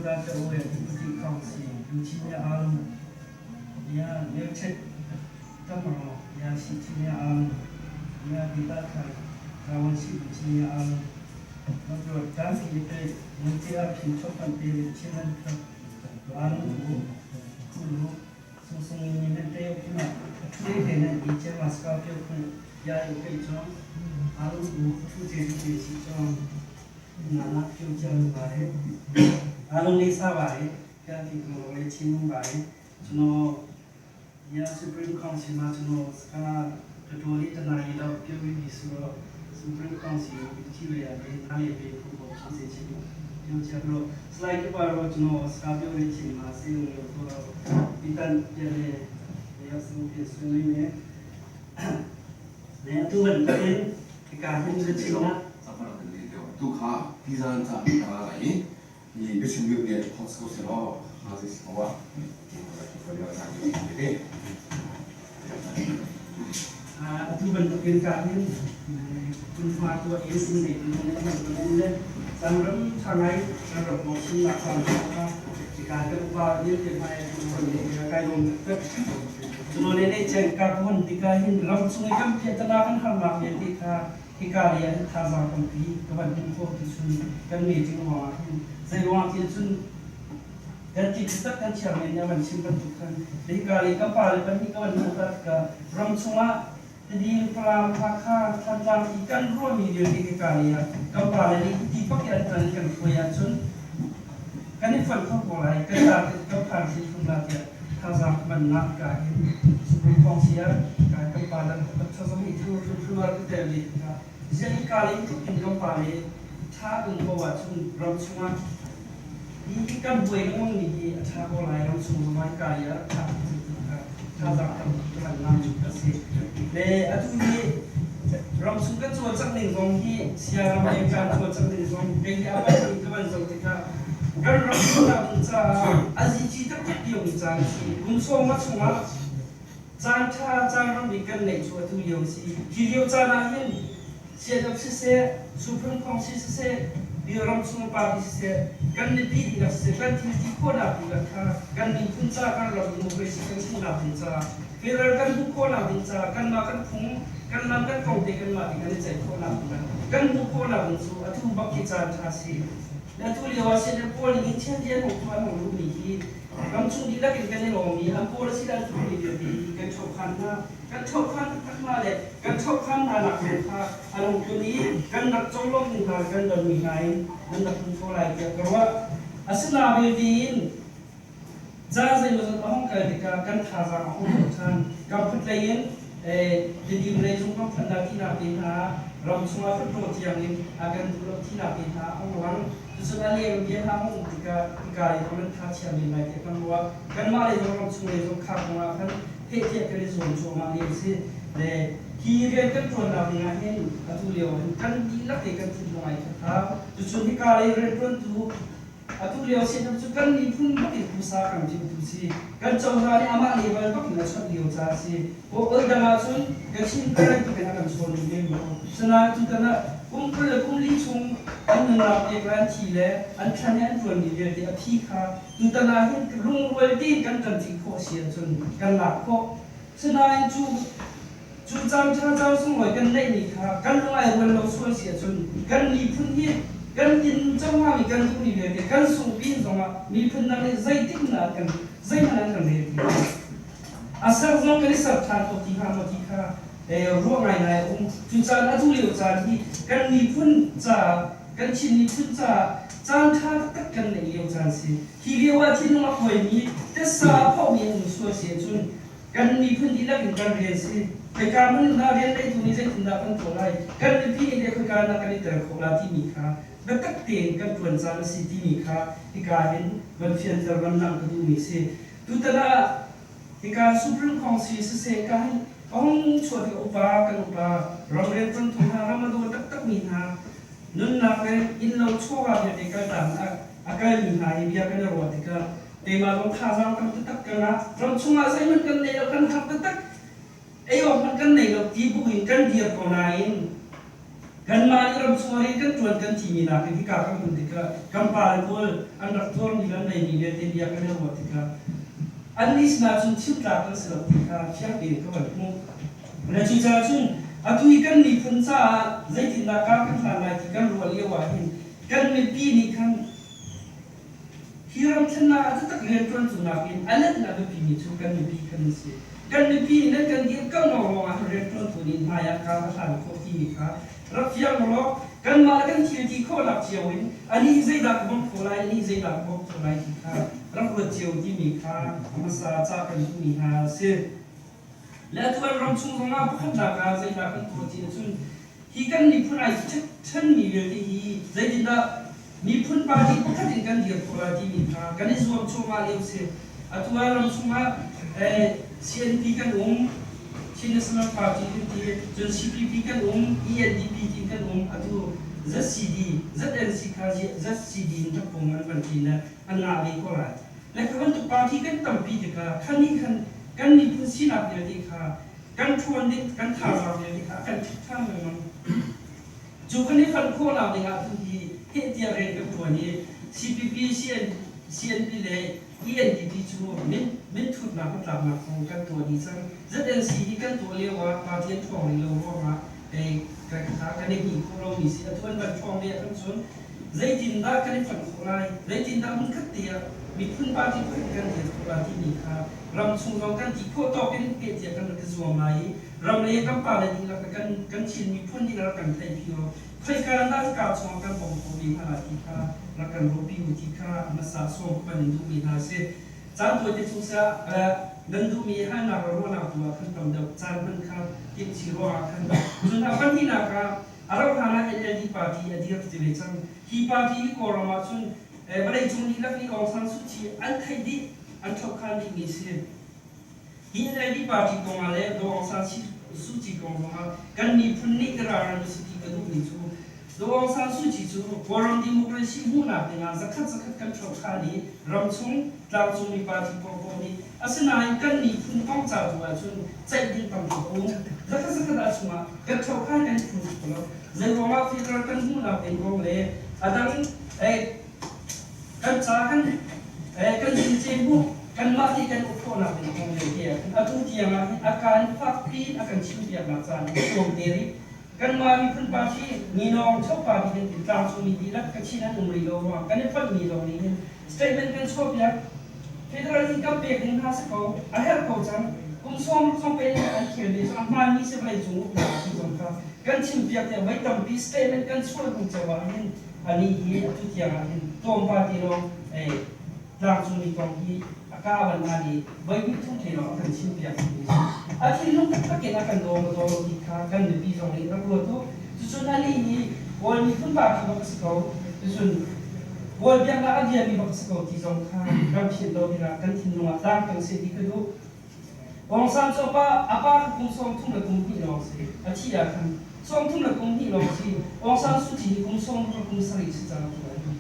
大家我也 Deputy ကောင်စီလူကြီးများအားလုံးညာမြို့ချက်တမတော်ရာရှိကြီးများအားလုံးညာဒေသခံတာဝန်ရှိလူကြီးများအားလုံးနောက်တော့တန်းစီတဲ့ငွေကြေးအဖြစ်ထောက်ပံ့ပေးတဲ့ချင်းနန်းခအားလုံးကိုခုလိုဆုံဆုံညီညီနဲ့တယောက်ပြမအထူးတဲ့နဲ့ဒီချမ်းမှာစကားပြောခွင့်ရရခဲ့ကြောင်းအားလုံးကိုအထူးကျေးဇူးတင်ရှိကြောင်း နာနာပြုကြလိုပါတယ်အားလုံးလေးစားပါတယ်ပြန်ဒီကိုလည်းချင်းမှုပါတယ်ကျွန်တော်ရ Supreme Council မှာကျွန်တော်စကားတော်တော်လေးတနာရီတော့ပြောပြီးပြီဆိုတော့ Supreme Council ကိုကြည့်ရရတယ်နားလည်ပေးဖို့ပေါ့ဖြစ်စေချင်တယ်ပြောချင်တော့ slide ပါတော့ကျွန်တော်စကားပြောတဲ့အချိန်မှာစေုံလို့ဆိုတော့ဒီတန်ပြန်လေရဆုံးပြဆွေးနွေးမယ်။သူဝန်တဲ့ဒီကာဟင်းချင်နာ tu kha ti zan cha ka la yi ni bi sim bi ne khos ko se ro ha se si wa ni ko ya sa ni de အတူဘန်ကင်ကာဟင်းคุณมาตัวเองสิ่งไหนตรงนี้มันตรงนี้เลยสังรำทางไหนระดับมอชินักสังการกับว่าเยอะเกินไปคนนี้ใกล้ลงก็จุลเนเจนกาคนติกาหินรำสุงกัมเพียตนากันหันหลังเยติคาฮิกาเรียนทาซากัมพีกวันเป็นโคติชุนกันมีจิงหวาหินใจวางที่ชุนกันจิตตักกันเฉียงเนี่ยมันชิมกันทุกขันฮิกาลีกัมปาลปันฮิกวันมุกัดการำสุงะ Jadi pelam pakha thanjang ikan ro mi dio ti ka ya kam pa le ni ti pak ya tan kan ko ya chun kan ni fan kho ko lai kan ta kam phan si thum la ya tha za man na ka hin supreme council ka kam pa la ka tha za mi thu thu thu wa ka te li ka zen ka le tu kin kam pa le tha dung ko wa chun ram chunga hi kan buai ngong ni hi tha ko lai ram chung mai ka ya tha tha za kam kan na chu ka si လေအတူကြီးရမ်စုကချောချက်နေဇုံဟီဆီယာရမေကန်ချောချက်နေဇုံတေအပတ်ဒီကဝန်ဇုံတိကကန်ရမ်စုတာချာအဇီချီတက်တက်ယုံချန်စီဂုံဆောမချုံမချန်ချာချန်ရမ်ဘီကန်နေချောတူယုံစီဟီလျိုချာနာဟင်စီယပ်စီဆေဆူပရင်ကောင်စီဆေဒီရမ်စုပါဒီဆေကန်နေတီဒီဆေကန်တီတီခိုနာပူလခါကန်ဒီဖွန်ချာကန်ရမ်ဒီမိုကရေစီကန်ခုနာဖွန်ချာ Federal kan bu ko na ding cha kan ma kan phung kan lam kan kong te kan ma ding kan chai ko na kan bu ko na ding chu atu bak ki cha tha si na tu liwa se ne pol ni chen dian ho tu an ho lu ni hi kam chung di la kin kan ne lo mi am pol si la tu ni de bi kan chok khan na kan chok khan tak ma le kan chok khan na nak le kha anong tu ni kan nak chong lom ni ha kan don mi nai nan nak ko lai ke karwa asina be din ဇာစိမစအောင်ကတိကကန်ခါဇာအောင်ချန်ကပ်ဖတ်လေရင်အဲဒီဒီလေစုံကဖန်ဒါတိနာပိနာရမ်ဆုငါဖတ်တော့တီယငင်အကန်ဒူလတိနာပိနာအောင်ဝမ်သူစနာလေဘီဟာမုန်တိကတိကာရီကမန်ခါချာမီမိုင်တေကန်ဝါကန်မာလေရမ်ဆုလေစုခါကွာခန်ဟေတီကလေးစုံချုံမာလေးစီလေဟီရန်ကန်တွန်နာငါဟင်အတူလေဝကန်ဒီလက်တေကန်တင်မိုင်ခါသူချွန်ဒီကာလေရန်တွန်တူ atu lio sin chu kan ni phun bak in pusa kan thim tu si kan chau na ni ama level bak na chot lio cha si ko ol danga chun kan chin kan tu kan kan chon ni mo sana tu ta na kum kul kum li chung an na pe kan thi le an than ni an tuan ni le ti a phi kha tu ta na hin lung rual tin kan kan chi kho sian chun kan lak kho sana chu chu cham cha cham sung loi kan nei ni kha kan lung ai rual lo suan sia chun kan ni phun hi kan tin trong hoa mi kan tu ni ve kan sung pin zong a mi phun nang le zai tik na kan zai na kan le ti asar zong kan sar than ko ti ha ma ti kha e ro ngai ngai um chu chan a tu liu chan hi kan ni phun cha kan chin ni phun cha chan tha tak kan nei liu chan si hi liu a thin ma khoi mi te sa pho mi um so se chun kan ni phun di la kan kan rian si kai ka mun na rian dai tu ni zai tun da kan to lai kan ni pi ni le khoi ka na kan ni ter kho la ti mi kha biatak tein kan ṭuan caan a si timi kha hika hin van fianter van langh ka duhmi si. Tutan ah hika Supreme Council siseh ka hin ong chuah tik upa kan upa ramrian ṭuantu hna ram a daw taktakmi hna nunnak le innlo chawva vialte kaltak a kalmi hna hi bia kan i ruah tikah keimah zong thazaang tam taktak ka ngah. Ram chungah zeihmanh kan nei lo kan har taktak ei awk hmanh kan nei lo ti buin kan dir ko nain Kanmah nih ramchung rian kan ṭuan kan timi nakin hika kan um tikah kan pale pawl an rak tuarmi le an neimi vialte bia kan i ruah tikah annih sinah cun chimtlak kan si lo ti kha fiang tein ka van hmuh. Le cucaah cun atu i kan miphun caah zeitindah kar kan hlan lai ti kan ruah lio ah hin kan mipi nih khan Hi ramthlennak ah taktak rianṭuan cu nakin a let in a biapimi cu kan mipi khan an si. Kan mipi nih nan kan dirkamh lawnglawng ah hin rianṭuantu nih hmai ah kar a hlan khawh timi kha rak fiang ulaw kanmah le kan thil ti khawhnak cio in anih zeidah ka bawmh khawh lai, anih zeidah ka bawmh khawh lai ti kha rak ruat cio timi kha a hmasa ca kan duhmi hna a si. Le atu an ram chung zongah pakhatnak ah zeidah kan tuah ti ahcun hi kan miphun ai ṭhenmi vialte hi zeitindah miphun party pakhat in kan dir khawh lai timi kha kan i zuam cuahmah lio si. Atu ah ram chungah CNP kan um, Chin National Party kan ti, cun CPP kan um, ENDP ti kan um, atu ZCD, ZNC kha ZCD in rak um an van ti le an ngah ve ko lai. Le kha bantuk party kan tampi tikah khan nih khan kan miphun sinak vialte kha kan ṭhawn ding, kan thazaang vialte kha a kan ṭhit ṭhan lengmang. Cu kan i fonh khawhnak ding ah tu hi heh tiah rian kan ṭuan i CPP, CN, CNP le ENDP cu min minthutnak hnatlaknak zong kan tuah dih cang. ZNC hi kan tuah lio ah party an ṭhawng rih lo ruangah kan kan i hnih khawh lomi si. Atu an van ṭhawng ve ahkhan cun zeitindah kan i fonh khawh lai, zeitindah hmunkhat te ah miphun party pakhat in kan dir khawh lai timi kha ramchung zong kan ti khawh tawk in heh tiah kan rak i zuam lai i ram le kan pale dihlak le kan Chin miphun nih rak kan theihpi u. Khoika dah ka chungah kan bawm kho ve hna lai ti kha rak kan ruahpi u ti kha a hmasa sawm kan in duhmi hna a si. Caan tawite chung sah nan duhmi halnak le ruahnak tu ah khan tam deuh caan hman kha timhchih ruangah khan cun a pahnihnak ah a rauh hlan ah NLD party a dir ti ve cang. Hi party hi Kawlram ah cun vawleicung dihlak nih Aung San Suu Kyi an theih dih an ṭhohkhan dihmi si. Hi NLD party kong ah le Daw Aung San Suu Kyi kong zongah kan miphun nih i ralrin usih ti ka duhmi cu Daw Aung San Suu Kyi cu Kawlram democracy hmuhnak dingah zakhat zakhat kan ṭhohkhan i ramchung tlangcungmi party paohpaoh nih asinain kan miphun kong ca tu ahcun ceih ding tam tuk a um. Zakhat zakhat ah chungah kan ṭhohkhan kan i phun tuk lo. Zeiruangah federal kan hmuhnak ding kong le a dang kan ca kan kan cin hmuh kanmah nih kan uk khawhnak ding kong le hi atu tiang ah hin a kaan fakpi a kan chimpiaknak caan hi tlawm te rih. Kanmah miphun party nginawng chok party kan ti tlangcungmi dihlak Kachin an um rih lo ruang kan i fonhmi lawng nih hin statement kan chuahpiak. Federal income pek ding hna si ko a herh ko cang. Kum 60 zong pe an khel ve cu a hmaanmi si vawleicung uknak ti zong kha kan chimpiak tiang voi tampi statement kan chuah hnu ceu ah hin anih hi atu tiang ah hin tlawmpal te lawng tlangcungmi kong hi a ka van an i voi hnih thum te lawng a kan chimpiak mi a si. A thinlung taktak in a kan daw maw daw lo ti kha kan mipi zong nih rak ruat u. Cucun anih hi Kawl miphun party bak a si ko. Cucun Kawl biaknak a biami bak a si ko ti zong kha kan philh lo dingah kan thinlung ah tlang peng seh ti ka duh. Aung San cu a pa kha kum 32 lawng si. A thih ah khan 32 lawng si. Aung San Suu Kyi hi kum 67 si cang tu an.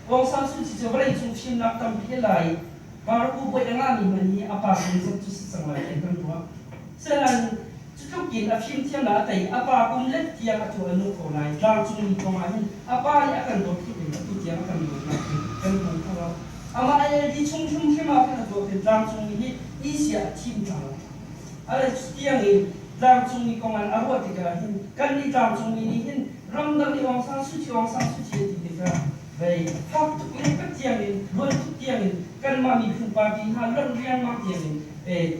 Aung San Suu Kyi cu vawleicung fimnak tampi a la i Paraku puai a ngahmi hmanh hi a pa kum zat cu si cang lai tiah kan ruah. Sinain cu tluk in a fimthiamnak a tei, a pa kum let tiang atu a nung ko lai. Tlangcungmi kong ah hin a pa nih a kan dawt tluk in atu tiang a kan dawtnak hi kan hmu kho lo. Amah NLD chung hrimhrim ah khan a tuah khin tlangcungmi hi Asia a thim tlang. A le tiang in tlangcungmi kong an a ruah tikah hin kannih tlangcungmi nih hin ramdang nih Aung San Suu Kyi Aung San Suu Kyi a ti tikah vei fak tuk in Pathian in luan tuk tiang in kanmah miphun party hna lonh riangmang tiang in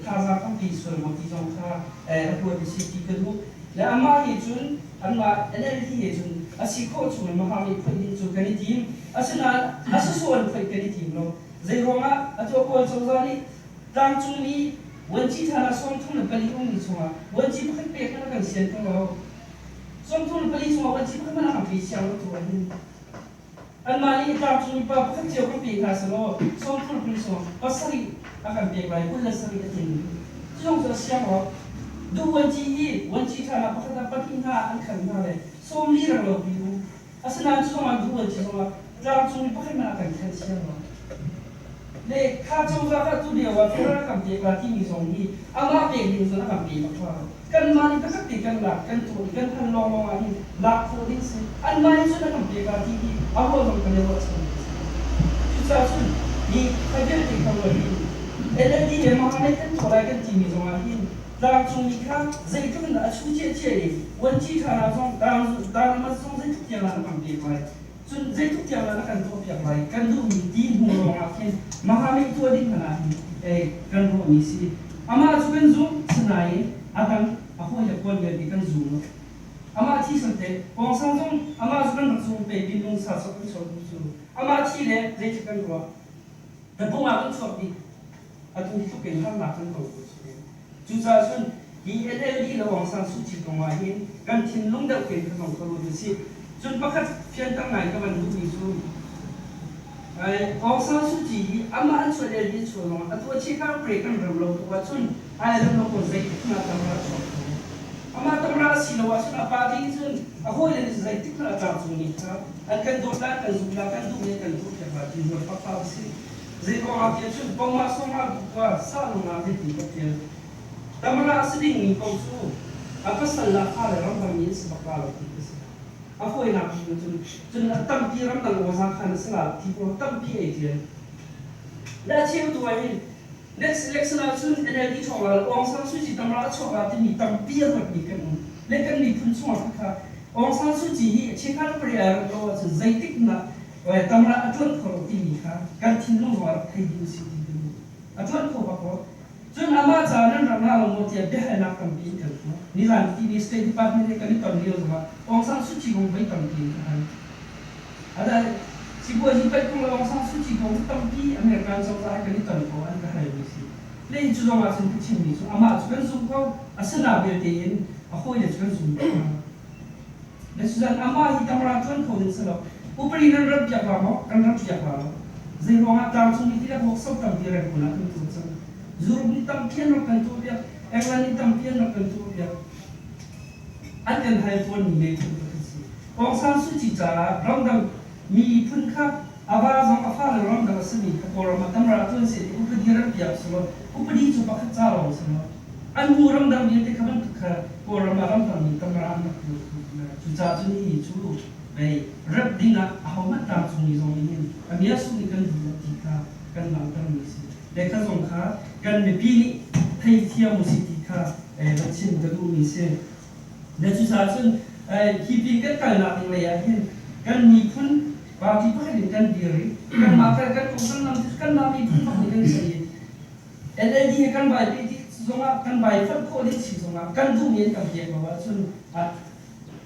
thazaang tampi sual maw ti zong kha rak ruat usih ti ka duh. Le amah he cun anmah NLD he cun a si khawh chung in Mahami phoih ding cu kan i tim. Asinain a sawsawh in phoih kan i tim lo. Zeiruangah atu a Kawl cozah nih tlangcungmi vuanci ṭhan ah 34 ummi chungah vuanci pakhat pek hmanh a kan sian ṭung lo. 34 chungah vuanci pakhat hmanh a kan pe siang lo tu ahhin Anmah nih tlangcungmi pa pakhat cio kan pe hna sehlaw sawmthum kul sawm pasarih a kan pek lai, 27 a tling. Cu zong cu a siang awk. Duh vuanci hi vuanci ṭha ah pakhat ah pahnih hna an khan hna le 40 reng lo pi u. Asinain cu zongah duh vuanci zongah tlangcungmi pakhat hmanh a kan khan siang lo. Le kha cozah kha tu lio ah federal kan pek la timi zong hi amah pek ding cun a kan pe bak hnga lo. Kanmah nih taktak te kan lak, kan tuah i kan hal lawnglawng ah hin lak khawh ding si. Anmah nih cun a kan pek la ti hi a ruah zong kan i ruahchan mi a si. Cucaah cun hi kha vialte kha ruat in NLD he Mahameh kan tuah lai kan timi zong ah hin tlangcungmi kha zeitluk in dah a chu ciacia i vuanci ṭha hna zong Danamat zong zeitluk tiang dah na kan pek lai. Cun zeitluk tiang dah na kan tuahpiak lai? Kan duhmi ti hnu lawngah khin Mahameh tuah ding hmanh ah hin kan ruahmi si. Amah cu kan zumh, sinain a dang a hawile pawl vialte kan zum lo. Amah thi sante pawngsang zong amah cu kan rak zum pe pinlung sa sok kan chuak cu amah thi le zeitluk kan ruah. Tapung ah kan chuak dih. Atu hi tluk in harnak kan tong ko si. Cucaah cun hi NLD le Aung San Suu Kyi kong ah hin kan thinlung deuh tein kha zong kha ruat usih. Cun pakhat fianter ngai ka van duhmi cu Aung San Suu Kyi hi amah an chuah NLD an chuah zongah atu a chikhar pre kan rem lo tuk ahcun ai rem lo ko zeitik hmanh ah tamra a chuak kho. Amah tamra a si lo ahcun a party nih cun a hawile nih zeitik hmanh ah tlangcung mi kha an kan dawt la, an kan zumh la, kan duhmi an kan tuahpiak la ti ruat fakfak a si. Zei kong ah tiah cun pongah sawmah bukua sahlung ah zeitin ka ṭial. Tamara a si dingmi paoh cu a pasal le a fale ramdang mi an si bak la lo ti ka si. A fawinak bik in cun cun a tampi ramdang awza khan a si la ti pawl tampi ei ṭial. Le a cheu tu ah hin next election ah cun NLD ṭhawng la Aung San Suu Kyi Tamara a chuak la timi tampi a ruatmi kan um. Le kan miphun chungah kha Aung San Suu Kyi hi chikkhat pari ai rat lo ahcun zeitik hmanh ah Tamara a ṭuan kho lo timi kha kan thinlung zong ah rak thei dih usih ti ka duh. A ṭuan kho bak lo. Cun amah caah nan rak ngah lo maw tiah biahalnak tampi in kan tuah. Nizan timi State Department he kan i ton lio zongah Aung San Suu Kyi kong voi tampi in ka hal. Ada sipuazi paih kong le Aung San Suu Kyi kong tampi American cozah he kan i ton ko an ka halmi si. Le cu zong ah cun ka chimmi cu amah cu kan zumh ko, asina belte in a hawile cu kan zum lo hna. Le Susan amah hi tamra ṭuan kho ding si lo. Upadi nan rat piak la maw? Kan rat piak la lo. Zei ruangah tlangcung mi ti le vokso tampi Rangoon ah kan tuah cang. Europe nih tampi an rak kan tuah piak. England nih tampi an rak kan tuah piak. An kan hal tawnmi miphun pakhat si. Aung San Suu Kyi caah ramdang miphun kha a va zong a fale ramdang a simi kha Kawlram ah tamra ṭuan seh ti upadi rat piak si lo. Upadi cu pakhat ca lawng si lo. An hnu ramdang vialte kha bantuk kha Kawlram ah ramdang mi tamra an rak tuah. Cucaah cun hi cu vei rep ding ah ahohmanh tlangcungmi zong nih hin a miasu nih kan duh lo ti kha kan langhtermi a si. Le kha zong kha kan mipi nih theithiam usih ti kha va chim ka duhmi si. Le cucaah cun hi pin kan kalnak ding lei ah hin kan miphun party pakhat in kan dir i kanmah kan kan kong kan lam cu kanmah miphun bak nih kan ceih i NLD he kan vai peh tik zongah kan vai fonh khawh ding si zongah kan duhmi an kan pek lo ahcun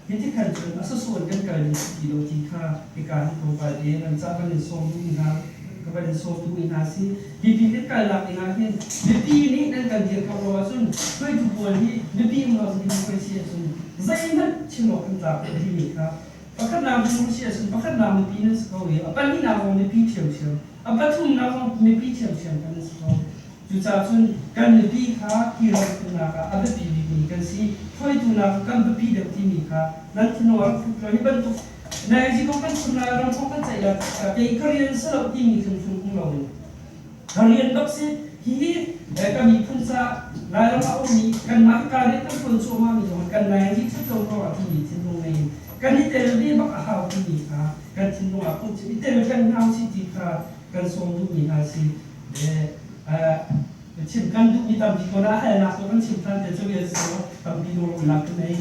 hiti khan cun a sawsawh in kan kal ding si ti lo ti kha hika hin tlawmpal te nan ca kan in sawm duhmi hna ka van in sawm duhmi hna si. Hi pin kan kalnak ding ah hin mipi nih nan kan dirkamh lo ahcun hruaitu pawl hi mipi um lo democracy ahcun zeihmanh chim awk kan tlak lo timi kha pakhatnak democracy ahcun pakhatnak mipi nan si ko i a pahnihnak zong mipi ṭhiamṭhiam a pathumnak zong mipi ṭhiamṭhiam kan si ko. Cucaah cun kan mipi kha hi ramkulhnak ah a biapi bikmi kan si. Hruaitunak kan biapi deuh timi kha nan thinlung ah rak put law hi bantuk nazi kong kan chim lai, ram kong kan ceih lai kei ka rian si lo timi hrimhrim um loin ka rian bak si. Hihi ka miphun ca Lairam ah ummi kanmah hi ka rian kan ṭuan cuahmahmi zong kan nazi ṭhat lo ruangah timi thinlung ngei in kan i tel ve bak a hau timi kha kan thinlung ah phungchim i tel kan hau si ti kha kan sawm duhmi hna si. Chim kan duhmi tampi ko na halnak cu kan chim than te cu vial si tampi lungrawhnak ka nei.